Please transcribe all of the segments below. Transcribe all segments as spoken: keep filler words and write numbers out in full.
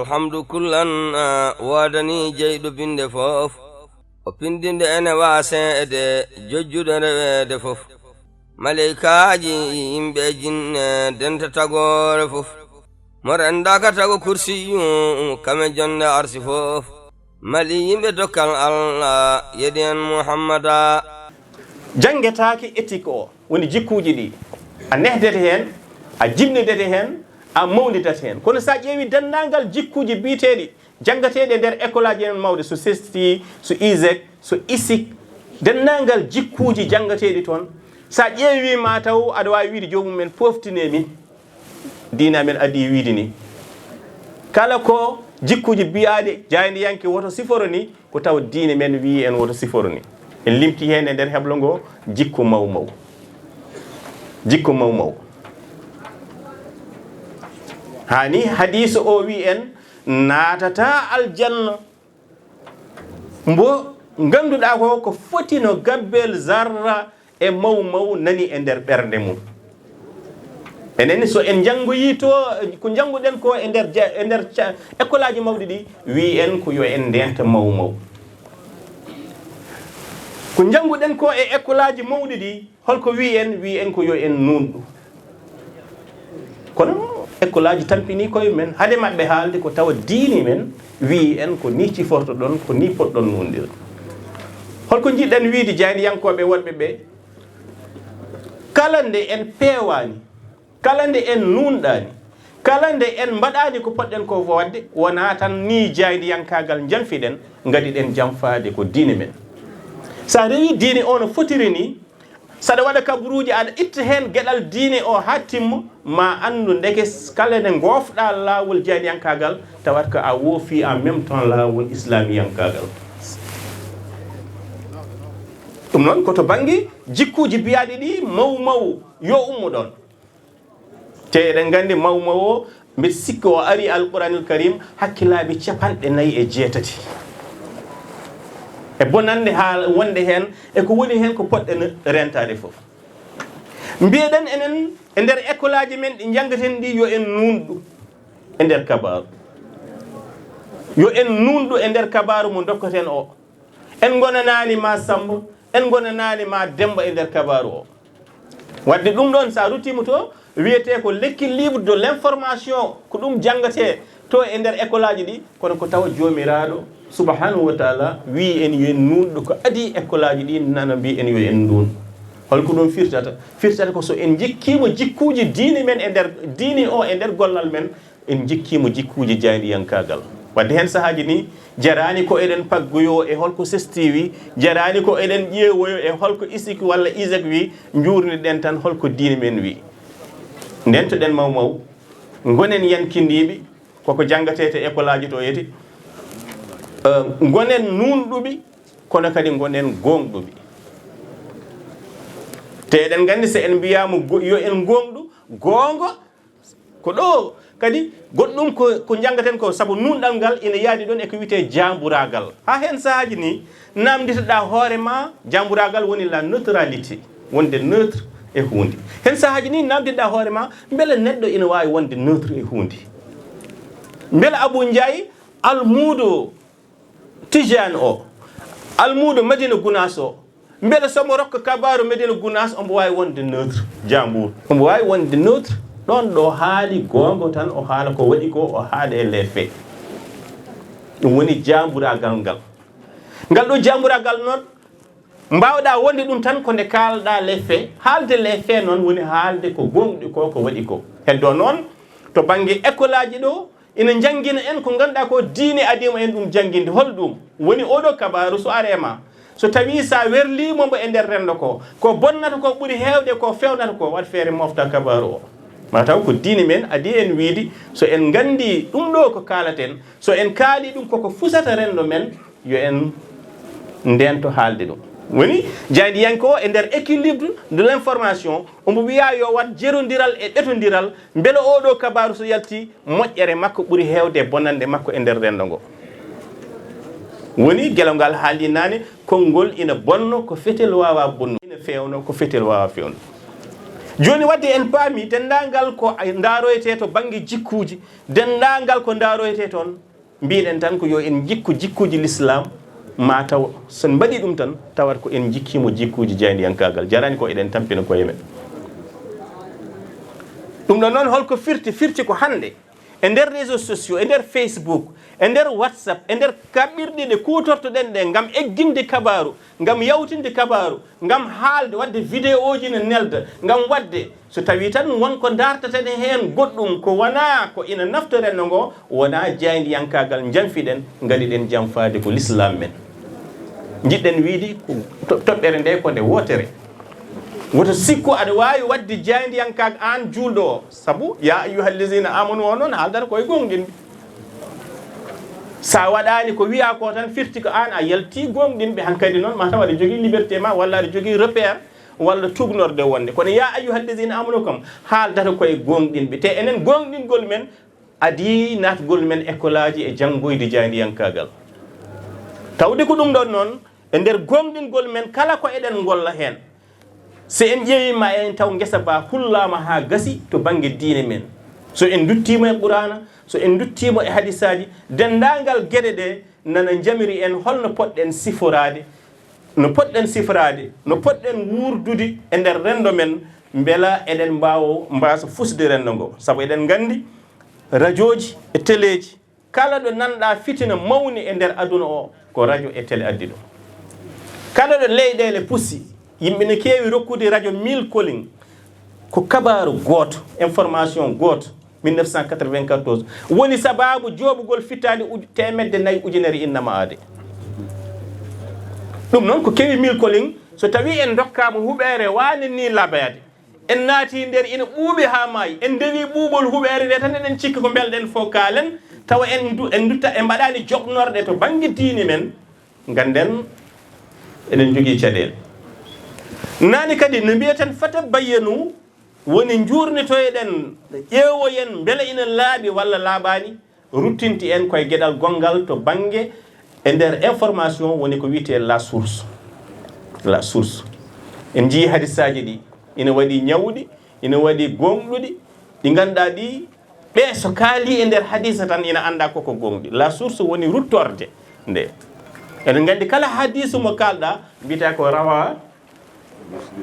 Alhamdu kullan, ah, woodani jeyɗo binnde fof. O pinndinde ene waaseede, jojjude reweede fof. Maleykaaji, yimɓe e jinne, denta tagoore fof. Mo renndaka tago kursiyu, kame jonnde arsi fof. Mali yimɓe dokkal Allah, yedi en Muhammada. Janngetaake éthique o, woni jikkuuji ɗi. A nehdete heen, a jimnidete heen, a mawnidete heen. Kono so a ƴeewi denndaangal jikkuuji biyeteeɗi, janngateeɗi e nder école aji en mawɗi, so CESTI, so ISEC, so ISIC, denndaangal jikkuuji janngateeɗi toon, so a ƴeewi ma taw aɗa waawi wiide joomum en pooftine min. Diine amen adii wiide ni. Kala ko jikkuuji biyaaɗi jaayndiyanke woto siforo ni, ko tawa diine men wii en woto siforo ni. En limti heen e nder heblo ngo jikku maw maw. Jikku maw maw. Haa ni hadiisa o wii en naatata aljanna mbo ngannduɗaa ko, ko foti no gabbel zarra e maw maw nani e nder ɓernde mum. Enen so en njanngoyii to, ko njannguɗen ko e nder ja-, e nder ca-, école aji mawɗi ɗi, wii en ko yo en ndenta maw maw. Ko njannguɗen ko e école aji mawɗi ɗi, holko wii en? Wii en ko yo en nuunɗu. Kono école aji tampinii koye men, hade maɓɓe haalde ko tawa diine men wii en ko ni cifortoɗon, ko ni potɗon nuunɗirde. Holko njiɗɗen wiide jaayndiyankooɓe wonɓe ɓe? Kala nde en peewaani, kala nde en nuunɗaani, kala nde en mbaɗaani ko potɗen ko waɗde, wonaa tan ni jaayndiyankaagal njanfiɗen, ngaɗiɗen janfaade ko diine men. So a rewii diine o no fotiri ni, so aɗa waɗa kabaruuji, aɗa itta heen geɗal diine o haa timma, ma anndu ndeke kala nde ngoofɗaa laawol jaayndiyankaagal, tawat ko a woofii en même temps laawol islaamiyankaagal. Ɗum noon ko to bannge jikkuuji biyaaɗi ɗi maw maw yo ummo ɗoon. Te eɗen nganndi maw maw o, mbeɗa sikki o arii Alquraanil Kariim hakkilaaɓe capanɗe nayi e jeetati. E bonannde haa wonde heen, e ko woni heen ko potɗen rentaade fof. Mbiyeɗen enen e nder école aji men ɗi njanngaten ɗi yo en nuunɗu e nder kabaaru. Yo en nuunɗu e nder kabaaru mo ndokkaten o. En ngonanaani ma Sammba, en ngonanaani ma Demmba e nder kabaaru o. Wadde ɗum ɗoon, so a ruttiima to, wiyetee ko l'équilibre de l'information, ko ɗum janngatee to e nder école aji ɗi, kono ko tawa Joomiraaɗo Subhaanahu wa Taala wii en yo en nuunɗu ko adii école aji ɗi nana mbii en yo en nduun. Holko ɗum firtata? Firtata ko so en njikkiima jikkuuji diine men e nder diine o e nder gollal men, en njikkiima jikkuuji jaayndiyankaagal. Wadde heen sahaaji ni, jaraani ko eɗen paggoyoo e holko CESTI wii, jaraani ko eɗen ƴeewoyoo e holko ISIC walla ISEC wii, njuurnir-ɗen tan holko diine men wii. Ndento-ɗen maw maw, ngonen yankindiiɓe, koko janngatee to école aji to yeti, eh, ngonen nuunɗuɓe, kono kadi ngonen gooŋɗuɓe. Te eɗen nganndi so en mbiyaama go-, yo en gooŋɗu, goonga, ko ɗo kadi goɗɗum ko, ko njanngaten ko, sabu nuunɗal ngal ina yaadi ɗoon e ko wiyetee jaamburaagal. Haa heen sahaaji ni, naamnditoɗaa hoore ma, jaamburaagal woni la neutralité, wonde neutre e huunde. Heen sahaaji ni, naamnditoɗaa hoore ma, mbele neɗɗo ina waawi wonde neutre e huunde? Mbele Abuu Njaay, almuudo Tijaan o, almuudo Madina Gunaas o, mbele so mo rokka kabaaru Madina Gunaas, omo waawi wonde neutre, jaambuur? Omo waawi wonde neutre, ɗoon ɗo haali goonga tan, o haala ko waɗi ko, o haala e les faits. Ɗum woni jaamburaagal ngal. Ngal ɗo jaamburaagal noon, mbaawɗaa wonde ɗum tan ko nde kaalɗaa les faits. Haalde les faits noon woni haalde ko gooŋɗi ko, ko waɗi ko. Heddo noon, to bannge école aji ɗo, ina njanngina en ko ngannduɗaa ko diine adii ma en ɗum jannginde. Hol ɗum? Woni oo ɗoo kabaaru so aree ma, so tawii so a werliima mbo e nder renndo ko, ko bonnata ko ɓuri heewde ko feewnata ko, waɗ feere mooftaa kabaaru o. Ma taw ko diine men adii en wiide, so en nganndii ɗum ɗoo ko kaalaten, so en kaalii ɗum koko fusata renndo men, yo en ndeento haalde ɗum. Woni, jaayndiyanke o e nder équilibre de l'information, omo wiyaa yo waɗ jerondiral e ɓetondiral, mbele oo ɗoo kabaaru so yaltii, moƴƴere makko ɓuri heewde e bonannde makko e nder renndo ngo. Woni, gila ngal haaldi naane, konngol ina bonno ko fetel waawaa bonnude, ina feewno ko fetel waawaa feewnude. Jooni, wadde en paami denndaangal ko ndaaroytee to bannge jikkuuji, denndaangal ko ndaaroytee toon, mbiɗen tan ko yo en njikku jikkuuji l'islam, ma taw so en mbaɗii ɗum tan, tawat ko en njikkiima jikkuuji jaayndiyankaagal, jaraani ko eɗen tampina koye men. Ɗum ɗon noon, holko firti? Firti ko hannde, e nder réseaux sociaux, e nder Facebook, e nder WhatsApp, e nder kaɓirɗe ɗe kuutortoɗen ɗe ngam egginde kabaaru, ngam yawtinde kabaaru, ngam haalde, waɗde vidéoji ne nelda, ngam waɗde, so tawii tan won ko dartaten heen goɗɗum ko wonaa ko ina nafta renndo ngo, wonaa jaayndiyankaagal njanfiɗen, ngaɗiɗen janfaade ko l'islam men. Njiɗɗen wiide ko to-, toɓɓere nde ko nde wootere. Woto sikku aɗa waawi waɗde jaayndiyankaagal aan juulɗo o, sabu ya ayyuhal lazina amanu o noon haaldata koye gooŋɗinɓe. Sa waɗaani ko wiyaa ko tan, firti ko aan a yaltii gooŋɗinɓe, hankadi noon ma taw aɗa jogii liberté ma, walla aɗa jogii repère, walla tuugnorde wonde. Kono ya ayyuhal lazina amanu kam haaldata koye gooŋɗinɓe. Te enen gooŋɗingol men adii naatgol men école aji e janngoyde jaayndiyankaagal. Tawde ko ɗum ɗon noon, e nder gooŋɗingol men kala ko eɗen ngolla heen, so en ƴeewii ma en taw ngesa ba hullaama haa gasi to bannge diine men. So en nduttiima e Quraana, so en nduttiima e hadisaaji, denndaangal geɗe ɗe nana njamiri en holno potɗen siforaade, no potɗen siforaade, no potɗen wuurdude e nder renndo men, mbela eɗen mbaawa, mbaasa fusde renndo ngo. Sabu eɗen nganndi rajooji e teleeji, kala ɗo nanɗa fitina mawni e nder aduna o, ko radio e télé addi ɗum. Kala ɗo leyɗeele pusi, yimɓe ne keewi rokkude radio mille koliŋ, ko kabaaru gooto, information gooto, mille neuf cent quatre-vingt-quatorze, woni sabaabu jooɓugol fittaande uj-, teemedde nayi ujunere innama aade. Ɗum noon ko kewi mille koliŋ, so tawii en ndokkaama huɓeere waane ni labaade, en naati nder ina ɓuuɓi haa maayi, en ndewi ɓuuɓol huɓeere nde tan, eɗen cikki ko mbelɗen fof kaalen, tawa en du-, en dutta, en mbaɗaani joɓnorɗe to bannge diine men, ngannden eɗen njogii caɗeele. Naani kadi no mbiyeten fata bayyanu woni njuurnitoyɗen, ƴeewoyen mbele ina laaɓi walla laaɓaani, ruttinti en koye geɗal gonngal to bannge e nder information woni ko wiyetee la source. La source. En njiyii hadisaaji ɗi, ina waɗi ñawɗi, ina waɗi gooŋɗuɗi, ɗi ngannduɗaa ɗi, ɓe so kaali e nder hadisa tan ina annda koko gooŋɗi. La source woni ruttorde nde. Eɗen nganndi kala hadisu mo kaalɗa, mbiyata ko rawa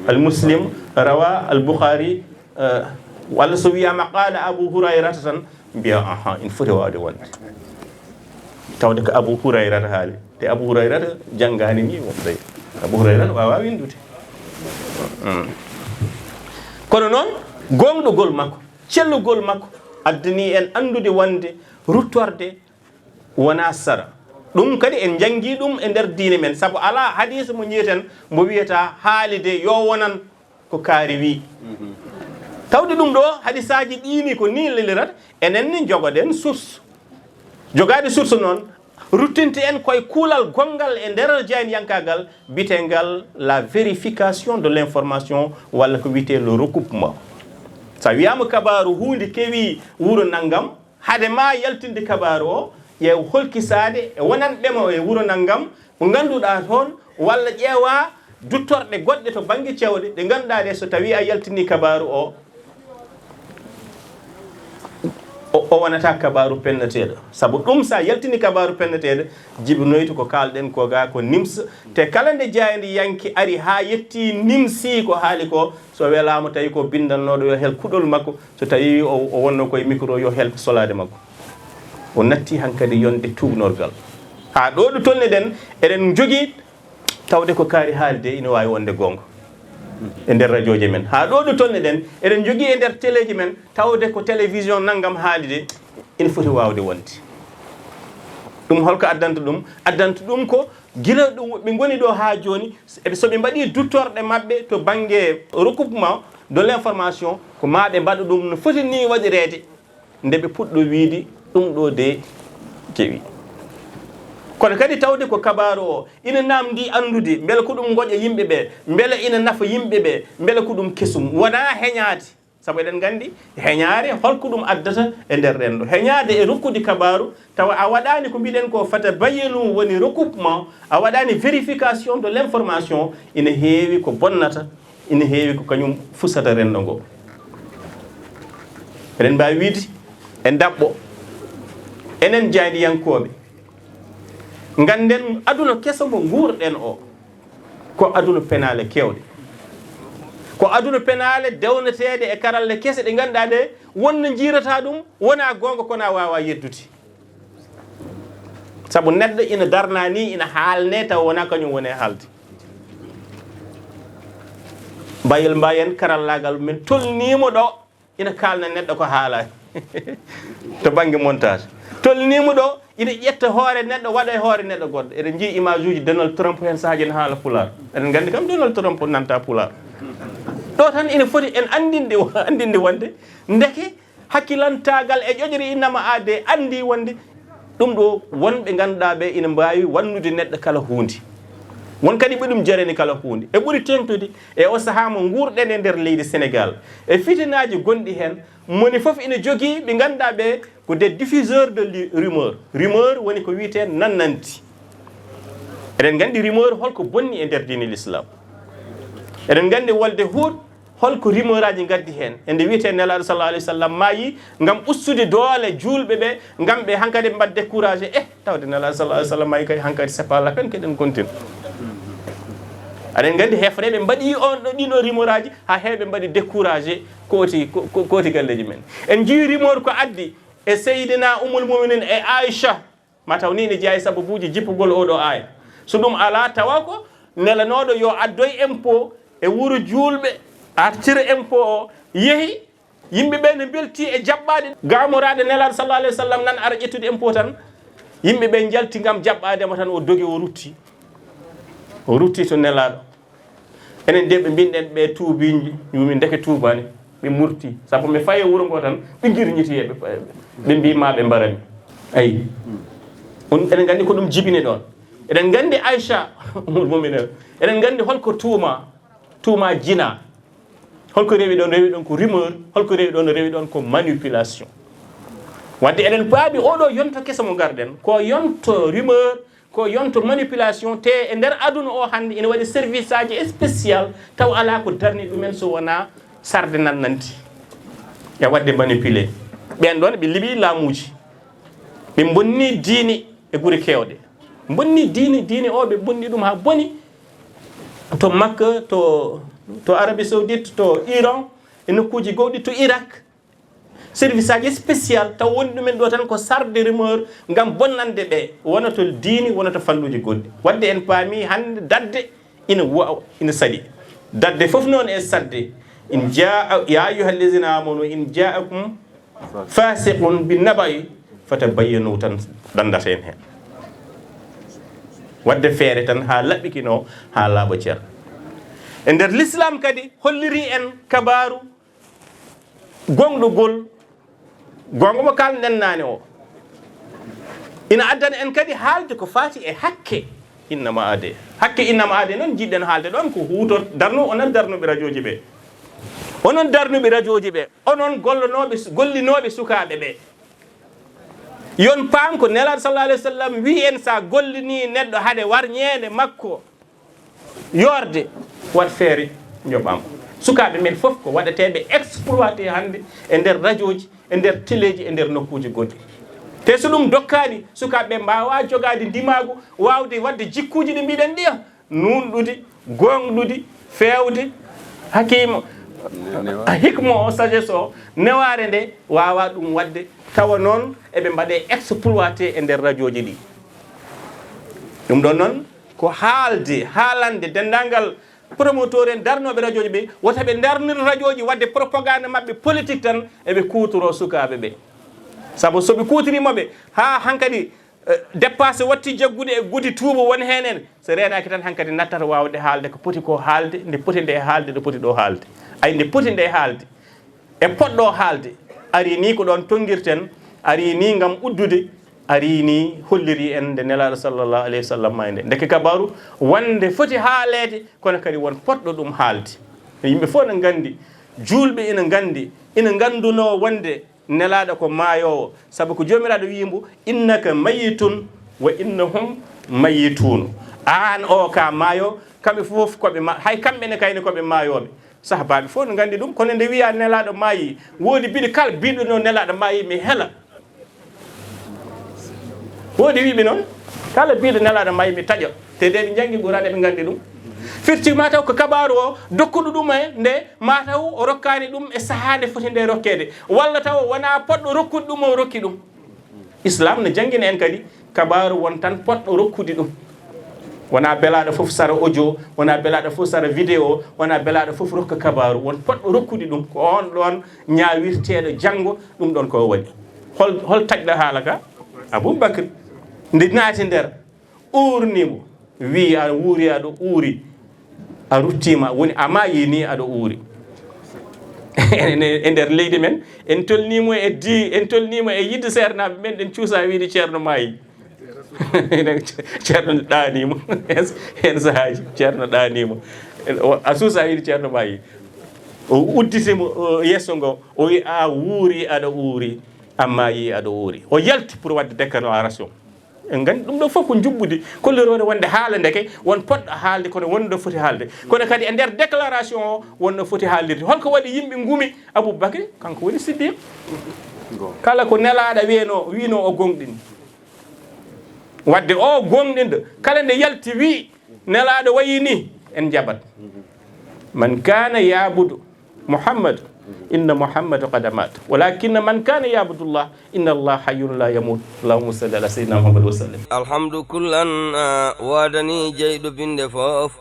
al Muslim, rawa al Bukhari, eh, walla so wiyaama qaala Abu Hurayrata tan, mbiya, aha, ina foti waawde wonde. Tawde ko Abu Hurayrata haali. Te Abu Hurayrata janngaani ni wonde. Abu Hurayrata waawaa winndude. Mm. Kono noon, gooŋɗugol makko, cellugol makko, addani en anndude wonde ruttorde wonaa sara. Ɗum kadi en njanngi ɗum e nder diine men, sabu alaa hadiis mo njiyeten mbo wiyata haalde yo wonan ko kaari wii. Tawde ɗum ɗo hadisaaji ɗii ni ko ni lelirata, enen ni njogoɗen source. Jogaade source noon, ruttinte en koye kuulal gonngal e nder jaayndiyankaagal, biyeteengal la vérification de l'information, walla ko wiyetee le recoupement. So a wiyaama kabaaru huunde kewi wuro nanngam, hade ma yaltinde kabaaru o, ƴeew holkisaade e wonanɓe mo e wuro nanngam, mo ngannduɗaa toon, walla ƴeewa duttorɗe goɗɗe to bannge cewɗe, ɗe ngannduɗaa ɗe, so tawii a yaltinii kabaaru o, o, o wonata kabaaru penneteeɗo. Sabu ɗum, so a yaltinii kabaaru penneteeɗo, jibinoyta ko kaalɗen ko ga ko nims. Te kala nde jaayndiyanke ari haa yettii nimsii ko haali ko, so welaama tawi ko binndannooɗo yo hel kuɗol makko, so tawii o, o wonnoo koye micro yo hel solaade makko. O natti hankadi yonde tuugnorgal. Haa ɗo ɗo tolniɗen, eɗen njogii tawde ko kaari haalde ina waawi wonde goonga e nder rajooje men. Haa ɗo ɗo tolniɗen, eɗen njogii e nder teleeji men tawde ko télévision nanngam haali de, ina foti waawde wonde. Ɗum holko addanta ɗum? Addanta ɗum ko gila ɗum ɓe ngoni ɗo haa jooni, so ɓe mbaɗii duttorɗe maɓɓe to bannge recoupement de l'information, ko maa ɓe mbaɗa ɗum no foti ni waɗireede. Nde ɓe puɗɗo wiide ɗum ɗo de kewi. Kono kadi tawde ko kabaaru o ina naamndi anndude, mbele ko ɗum ngoƴa yimɓe ɓe, mbele ina nafa yimɓe ɓe, mbele ko ɗum kesum, wonaa heñaade. Sabu eɗen nganndi heñaare, holko ɗum addata e nder renndo. Heñaade e rokkude kabaaru, tawa a waɗaani ko mbiɗen ko fata bayyanu woni recoupement, a waɗaani vérification de l'information, ina heewi ko bonnata, ina heewi ko kañum fusata renndo ngo. Eɗen mbaawi wiide e ndaɓɓo, enen jaayndiyankooɓe, ngannden aduna keso mo nguurɗen o, ko aduna penaale keewɗe. Ko aduna penaale dewneteeɗe e karalle kese ɗe ngannduɗaa ɗe, won no njiirata ɗum, wonaa goonga, kono a waawaa yeddude. Sabu neɗɗo ina darna ni, ina haalne, tawa wonaa kañum woni e haalde. Mbayel mbayen karallaagal men tolniimo ɗo, ina kaalna neɗɗo ko haalaani. To bannge montage. Tolniimo ɗo, ina ƴetta hoore neɗɗo, waɗa e hoore neɗɗo goɗɗo. Eɗen njii image uji Donald Trump heen sahaaji ene haala Pulaar. Eɗen nganndi kam Donald Trump nanta Pulaar. Ɗo tan ina foti en anndinde, anndinde wonde ndeke hakkilantaagal e ƴoƴre innama aade anndi wonde ɗum ɗo wonɓe ngannduɗaa ɓe ina mbaawi wannude neɗɗo kala huunde. Won kadi ɓe ɗum jarani kala huunde. E ɓuri teeŋtude e o sahaa mo nguurɗen e nder leydi Senegaal, e fitinaaji gonɗi heen, moni fof ina jogii ɓe ngannduɗaa ɓe ko des diffuseurs de li-, rumeur. Rumeur woni ko wiyetee nannanti. Eɗen nganndi rumeur holko bonni e nder diine l'islam. Eɗen nganndi wolde Huud, holko rumeur aji ngaddi heen. E nde wiyetee Nelaaɗo sallallahu alayhi wa sallam maayi, ngam ustude doole juulɓe ɓe, ngam ɓe hankadi ɓe mbaɗa découragé. Eh, tawde Nelaaɗo sallallahu alayhi wa sallam maayi kay, hankadi c'est pas la peine keɗen continue. Aɗen nganndi hefreɓe mbaɗi on ɗo, ɗin ɗo rumeur aji, haa heewɓe mbaɗi découragé kooti, ko, ko, kooti galleeji men. En njii rumeur ko addi e Seydina Ummul Muminin e Aïcha, mataw ni ne jeyaa e sababuuji jippugol oo ɗoo aaya. So ɗum alaa, tawa ko nelanooɗo yo addoy impôt e wuro juulɓe, artira impôt o, yehi, yimɓe ɓe ne mbelti e jaɓɓaade gaamoraaɗo Nelaaɗo sallallahu alayhi wa sallam nan ara ƴettude impôt tan, yimɓe ɓe njalti ngam jaɓɓaade mo tan, o dogi, o rutti. O rutti to Nelaaɗo. Enen de ɓe mbinɗen ɓe tuubi, yuumi ndeke tuubaani, ɓe murti. Sabu mi fayi e wuro ngo tan, ɓe ngirñiti e ɓe, ɓe mbii ma ɓe mbarami. Ayi. On, eɗen nganndi ko ɗum jibini ɗoon. Eɗen nganndi Aïcha, Ummul Muminin, eɗen nganndi holko tuuma, tuuma jina. Holko rewi ɗoon? Rewi ɗoon ko rumeur. Holko rewi ɗoon? Rewi ɗoon ko manipulation. Wadde eɗen paabi oo ɗoo yonto keso mo ngarɗen, ko yonto rumeur, ko yonto manipulation, te e nder aduna o hannde ina waɗi service aji spécial, taw alaa ko darni ɗumen so wonaa sarde nannanti e waɗde manipulé. Ɓeen ɗoon ɓe liɓi laamuuji, ɓe mbonni diine e gure keewɗe, mbonni diine, diine o ɓe mbonni ɗum haa boni to Makka, to, to Arabie Saoudite, to Iran, e nokkuuji gowɗi, to Irak. Service aji spécial taw woni ɗumen ɗo tan ko sarde rumeur ngam bonnande ɓe, wona to diini, wona to fannuuji goɗɗi. Wadde en paami hannde dadde ina wa-, ina saɗi. Dadde fof noon e sadde. In jaa, ya ayyuha allazina amanu in jaakum fasiqun bi naba'i fatabayyanu tan dandata en heen. Wadde feere tan haa laɓɓikino, haa laaɓa cer. E nder l'islam kadi holliri en kabaaru gonɗugol, goonga mo kaalɗen naane o. Ina addana en kadi haalde ko faati e hakke innama aade. Hakke innama aade noon njiɗɗen haalde ɗoon ko huutor-, darno-, onon darnuɓe rajooji ɓe. Onon darnuɓe rajooji ɓe. Onon gollonooɓe, gollinooɓe sukaaɓe ɓe. Yon paam ko Nelaaɗo sallallahu alayhi wa sallam wii en, so a gollinii neɗɗo hade warñeende makko, yoorde, waɗ feere njoɓaama. Sukaaɓe men fof ko waɗeteeɓe exploité hannde e nder rajooji, e nder teleeji, e nder nokkuuji goɗɗi. Te so ɗum dokkaani, sukaaɓe ɓe mbaawaa jogaade ndimaagu, waawde waɗde jikkuuji ɗi mbiɗen ɗiya, nuunɗude, gooŋɗude, feewde, hakiima, hikma o, sagesse o, newaare nde waawaa ɗum waɗde, tawa noon eɓe mbaɗee exploité e nder rajooji ɗi. Ɗum ɗoon noon, ko haalde, haalande denndaangal promoteur en darnooɓe rajooji ɓe, wota ɓe darnir rajooji waɗde propagande maɓɓe politique tan, eɓe kuutoroo sukaaɓe ɓe. Sabu so ɓe kuutoriima ɓe, haa hankadi, eh, dépassé watti jaggude e gudi tuuba won heen en, so reenaaki tan hankadi nattata waawde haalde ko poti ko haalde, nde poti nde haalde, nde poti ɗo haalde. Ay, nde poti nde haalde. E poɗɗo haalde, ari ni ko ɗoon tonngirten, ari ni ngam uddude, ari ni holliri en nde Nelaaɗo sallallahu alayhi wa sallam maayde. Ndeke kabaaru wonde foti haaleede, kono kadi won poɗɗo ɗum haalde. Yimɓe fof ne nganndi, juulɓe ina nganndi, ina nganndunoo wonde Nelaaɗo ko maayoowo, sabu ko Joomiraaɗo wiyi mbo, "Innaka mayyitun wa innahum mayyituun." Aan o ka maayo, kamɓe fof ko ɓe ma-, hay kamɓe ne kayne ko ɓe maayooɓe. Sahabaaɓe fof no nganndi ɗum, kono nde wiyaa Nelaaɗo maayi, woodi biɗo kala biɗo noon Nelaaɗo maayi, mi hela. Woodi wiɓe noon, kala biɗo Nelaaɗo maayi, mi taƴa. Te nde ɓe njanngi Quraan, ɓe nganndi ɗum. Firti ma taw ko kabaaru o dokkuɗo ɗum e nde, ma taw o rokkaani ɗum e sahaa nde foti nde rokkeede. Walla taw wonaa poɗɗo rokkude ɗum, o rokki ɗum. Islam no janngina en kadi kabaaru won tan poɗɗo rokkude ɗum. Wonaa belaaɗo fof sara audio, wonaa belaaɗo fof sara vidéo, wonaa belaaɗo fof rokka kabaaru. Won poɗɗo rokkude ɗum, ko on ɗoon ñaawirteeɗo janngo, ɗum ɗoon ko o waɗi. Hol, hol taƴɗo haala ka? Abubakar. Nde naati nder, uurni mo, wii, "A wuuri, aɗo uuri, a ruttiima, woni a maayi ni aɗo uuri." Enen e nder leydi men, en tolniimo e di-, en tolniimo e yidde seernaaɓe men, ɗen cuusa wiide Ceerno maayi. Enen ce-, Ceerno ɗaaniimo. Heen sahaaji, Ceerno ɗaaniimo. O, a suusa wiide Ceerno maayi. O udditi mo, o, yeeso ngo, o wi, "A wuuri, aɗa uuri, a maayi, aɗa uuri." O yalti pour waɗde déclaration. En nganndi ɗum ɗo fof ko njuɓɓudi, kolliroore wonde haala ndeke, won poɗɗo haalde, kono won no foti haalde. Kono kadi e nder déclaration o, won no foti haaldirde. Holko waɗi yimɓe ngumi Abubakri? Kanko woni Siddiq. Kala ko Nelaaɗo wiyno, wiyno o gonɗini. Wadde o gonɗinɗo, kala nde yalti wi, Nelaaɗo wayi ni, en njaɓat. "Man kana yabudu Muhammad, inna Muhammad qad mat. Walakinna man kana yabudu Allah, inna Allah hayyun la yamut." Allahumma salli ala sayyidina Muhammad wa sallim. Alhamdu kullan, ah, waadani jeyɗo binde fof.